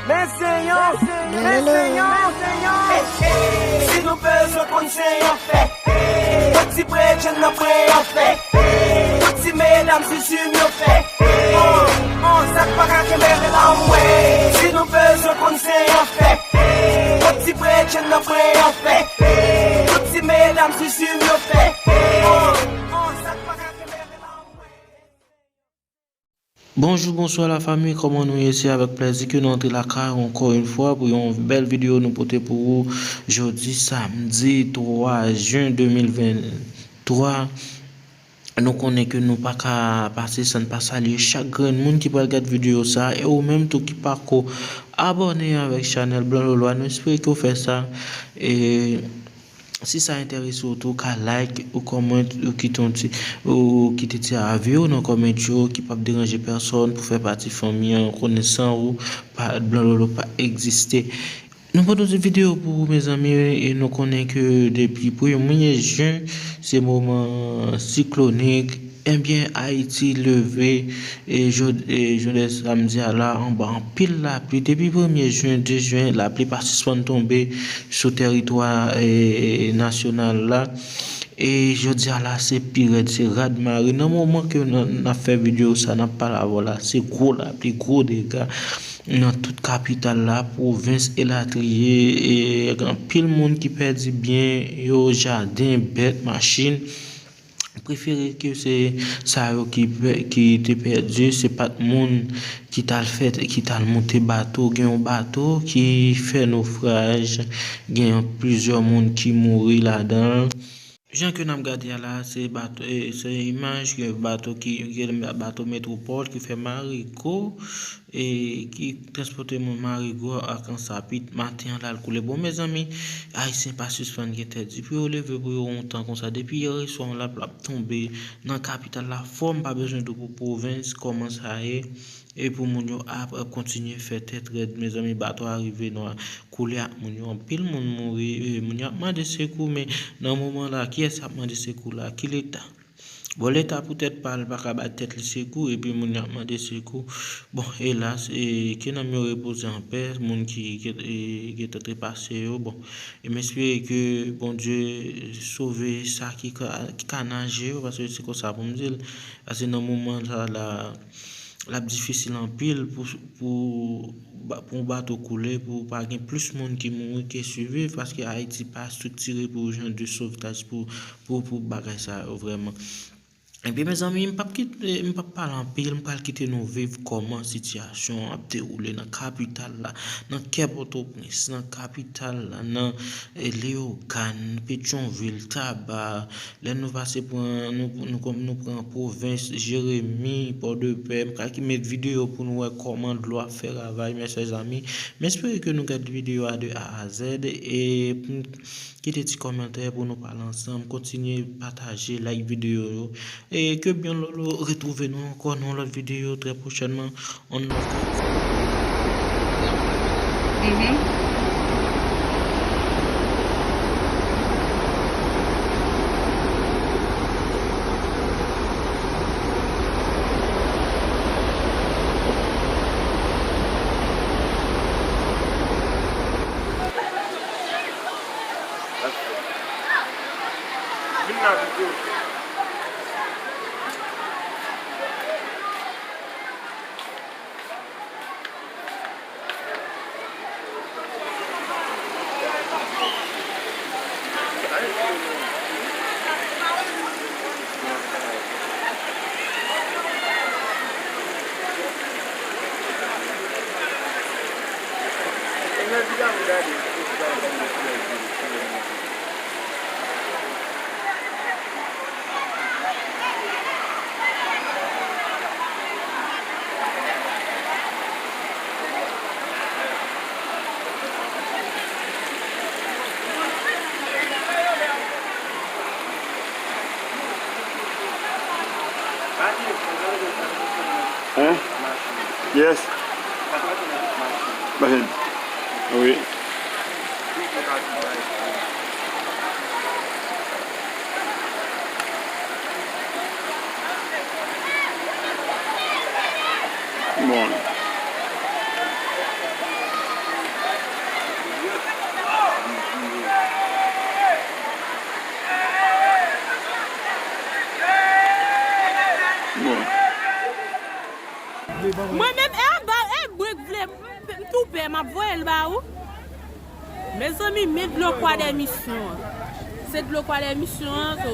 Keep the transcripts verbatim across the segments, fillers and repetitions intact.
Men se yon, men se yon, men se yon. Si nou bezwen konn se yon fè, tout ti bredjenn nan pran yon fè, tout ti medam sou sou m yo fè. Bon, bon, sa k pa ka kenbe rele anmwe. Si nou bezwen konn se yon fè, tout ti bredjenn nan pran yon fè, tout ti medam sou sou m yo fè. Bon, bon, sa k pa ka kenbe rele anmwe. Bonjou, bonswa la fanmi, kòman nou ye? Se avèk plèzi ke nou antre lakay ou ankò yon fwa pou yon bèl videyo nou pote pou ou jodi samdi twa jen de mil venntwa. Nou konnen ke nou pa ka pase san n pa salye chak grenn moun ki pral gad videyo sa, e ou menm tou ki pako abòne avèk chanèl Blan Lolo a, nou espere ke w fè sa. E si sa enterese w tou, ou ka like, ou comment, ou kite yon ti, ou kite ti avi w nan comment yo ki p ap deranje pèsòn pou fè pati fanmi an, konesan ou, pa, Blan Lolo pa egziste. Nou pote yon ti videyo pou ou, mezanmi, e nou konnen ke depi premye jen, se moman siklonik. Ebyen, Ayiti leve, e jod-, e jodi samdi a la, anba anpil lapli. Depi premye jen, de jen, lapli pa sispann tonbe sou tèritwa, e, nasyonal la. E jodi a la, se pi rèd, se rad mare. Nan moman ke n, n ap fè videyo sa, n ap pale avè w la, se gwo lapli, gwo dega nan tout kapital la, pwovens elatriye. E gen anpil moun ki pèdi byen yo, jaden, bèt, machin. Prefere ke se sa yo ki pè-, ki te pèdi, se pa t moun ki t al fè, ki t al moute bato. Gen yon bato ki fè nofraj, gen plizyè moun ki mouri ladan l. Jan ke n ap gade a la, se bato, e, se imaj ke bato ki, ki rele bato Metwopòl ki fè Marigo, e, ki transpòte moun Marigo ak Ansapit maten an l al koule. Bon, mezanmi, Ayisyen pa sispann gen tèt di pou yo leve pou yo yon tan konsa. Depi yè swa, lapli ap tonbe nan kapital la fò, m pa bezwen di w pou pwovens kòman sa ye. E pou moun yo ap, ap kontinye fè tèt rèd, mezanmi, bato a rive nan koule ak moun yo. Anpil moun mouri, e, moun yo ap mande sekou, men nan moman la, kiyès ap mande sekou la? Ki Leta? Bon, Leta poutèt pa l pa ka bay tèt li sekou, epi moun yo ap mande sekou. Bon, elas, e, ke nanm yo repoze anpè, moun ki, ki, e, gentan trepase yo. Bon, e m espere ke Bondye sove sa ki ka, ki ka naje yo, paske se konsa pou m di l. Paske nan moman sa la, l ap difisil anpil pou, pou, ba-, pou yon bato koule, pou pa gen plis moun ki mouri ke siviv, paske Ayiti pa estriktire pou jan de sovtaj pou, pou, pou bagay sa yo vrèman. Epi, mezanmi, m p ap kite, m p ap pale anpil, m pral kite nou viv kòman sitiyasyon an ap dewoule nan kapital la, nan kè Pòtoprens, nan kapital la, nan, e, Leyogàn, Petyonvil, Taba, Lè nou pase pran, nou, nou, nou pran pwovens, Jeremi, Pòdepè, m ka ki met videyo pou nou wè kòman dlo ap fè ravaj, mèsèzanmi. M espere ke nou gade videyo a de A a Z, e pou n kite ti kòmantè pou nou pale ansanm, kontinye pataje, like videyo yo, e ke Blan Lolo retwouve nou ankò nan yon lòt videyo trè pwochènman. On love, guys. Mhm. Vin la, videyo. Hein? Yes. Machin. Wi. Bon. M ap voye l ba ou. Mezanmi, men dlo Kwadèmisyon an. Se dlo Kwadèmisyon an, so.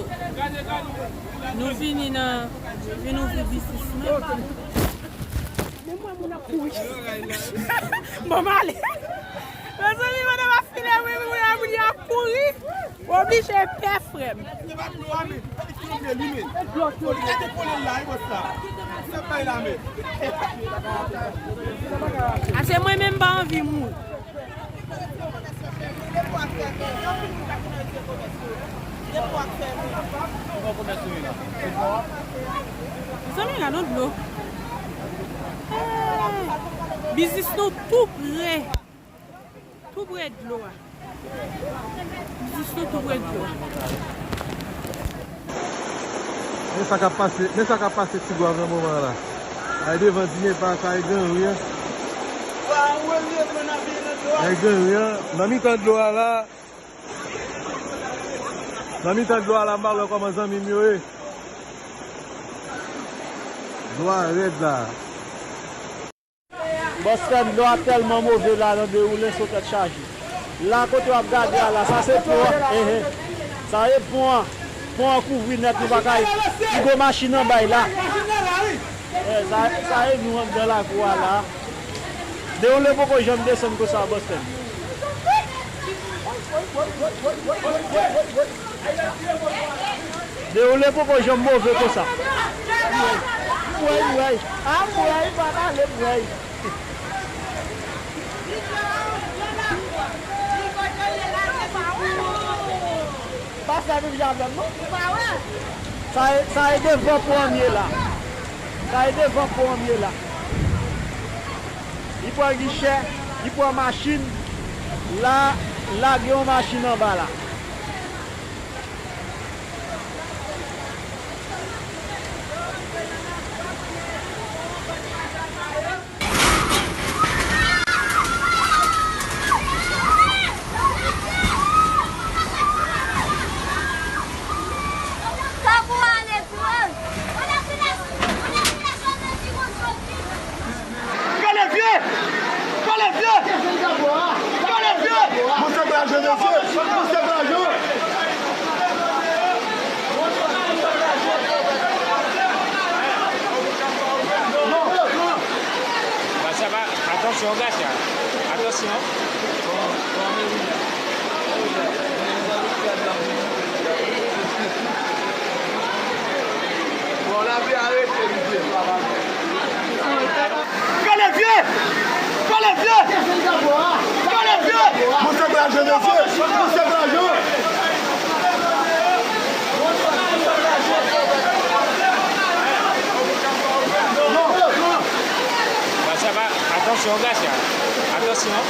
Nou vini nan, vin ouvri biznis mwen. Men mwen, moun ap kouri. Bon, m ale. Mezanmi, pandan m ap file, wi, wi, wi, ap kouri. Ou oblije pè, frè m. Ase mwen menm pa anvi mouri. Zanmi, gade yon dlo. Eh, biznis nou tou pre. Tou pre dlo a. Jis nou tou pre dlo a. Men sa k ap pase, men sa k ap pase Tigwav nan moman an la. Ay devan di men pa sa e gen ri an. Ay gen ri an. Nan mitan dlo a la. Nan mitan dlo a la, m pa wè kòman zanmi m yo ye. Dlo a rèd la. Bòs Fèm, dlo a tèlman move la nan Dewoule, se yon tèt chaje. La kote w ap gade a la, sa se pon an. Ehe. Sa e pon an. Pon an kouvri nèt, nou pa ka. Pi gwo machin anba l la. Eh, sa, sa e nou anndan lakou a la. Dewoule poko janm desann konsa, Bòs Fèm. Dewoule poko janm move konsa. Mwen, mwen. A mwen, pa pale mwen. Pa fè menm jan avè m, non. Sa e, sa e devan pon an m ye la. Sa e devan pon an m ye la. Li pran gichè, li pran machin. La, lage yon machin anba la. Pale vye! Pale vye! Pale vye! Monchè, blaje, mesye! Monchè, blaje! Sa va, atansyon, gason. Atansyon. Bon, lavi a rete, misye. Pale vye! Pale vye! Pale vye! Monchè, blaje, mesye! Monchè, blaje! Sa va, atansyon, gason. Atansyon.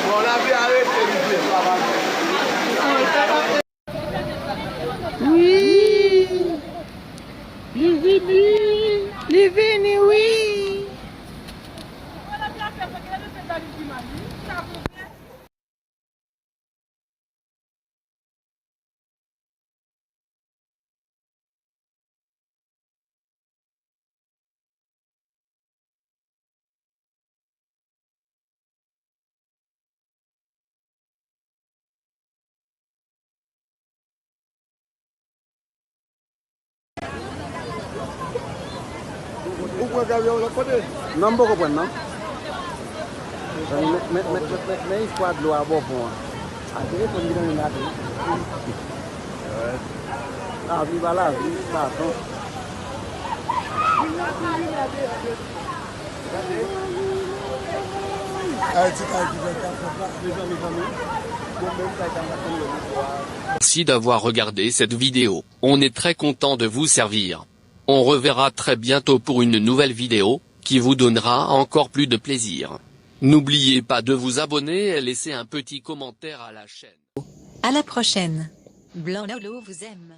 Bon, lavi a rete, misye. Wi. Li vini. Li vini, wi. Ou pran kamyon lòt kote? Non, m poko pran, non. Men, men, men, men, men, men istwa dlo a bò pon an. A telefòn ki nan men la tou. Lavi pa lavi, baton. Ay, ti kay ki fè kafè pa, mezanmi, zanmi. Bon, menm kay sa m pa konn yo. Merci d'avoir regardé cette vidéo. On est très content de vous servir. On reverra très bientôt pour une nouvelle vidéo qui vous donnera encore plus de plaisir. N'oubliez pas de vous abonner et laisser un petit commentaire à la chaîne. À la prochaine. Blanc Nolo vous aime.